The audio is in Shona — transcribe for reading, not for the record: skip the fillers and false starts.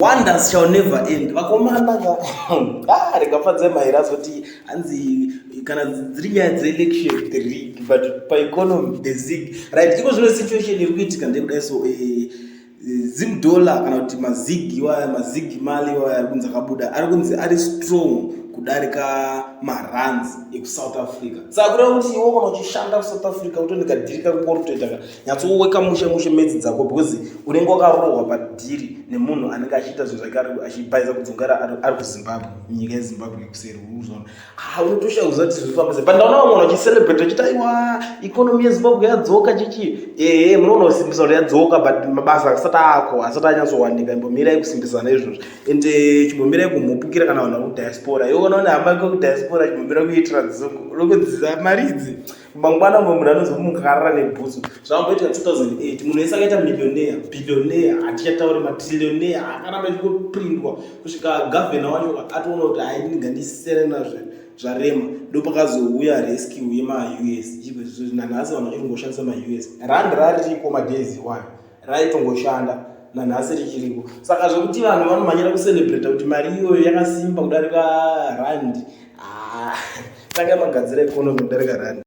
Wonders shall never end. Vakomana ka ah, rega Fadzai Mahere azoti hanzi kana dziri nyaya dzeelection the rig, but paeconomy the zig. Right, iko zvino situation iri kuitika ndekudai so Zim dollar kana kuti mazig iwaya, mazig mali iwaya ari kunzi akabuda, ari kunzi ari strong kudarika marands ekuSouth Africa. Saka kureva kuti iwe kana uchishanda kuSouth Africa utori kadhiri kako kauri kutoita ka, nyatsoweka mushe mushe medzi dzako, because unenge wakarohwa padhiri nemunhu anenge achiita zvinhu zvake achibhaisa kudzungara ari kuZimbabwe, munyika yeZimbabwe kuseri. Uzona ha unotoshaya kuziva kuti zvirifamba sei, but ndaona vamwe vanhu vachicelebrate vachiti aiwa, economy yeZimbabwe yadzoka chichi. Ehe, munoona kusimbisa kuti yadzoka, but mabasa asati ako asati anyatsowanika. Imbomirai kusimbisana izvozvo and chimbomirai kumhupukira kana vanhu vari kudiaspora. Iwe kana une hama yako kudiaspora, chimbomira kuitira dzungu unokudzisa mari idzi. Mangwana mumwe munhu anozomukarara nebhutsu. Zvamboitika 2008, munhu wese akaita millionaire, billionaire, hatichatauri matrillionaire, akaramba achingoprindwa kusvika gavhena wacho atoona kuti hai, ndingandisiyane nazvo, zvarema. Ndopakazouya rescue yemaUS. Nanhasi vanhu vachiri kungoshandisa maUS. Rand raririko madays iwayo, raitongoshanda, nanhasi richiriko. Saka zvekuti vanhu vanomhanyira kucelebrata kuti mari iyoyo yakasimba kudarika rand, tanga magadzira economy kudarika rand.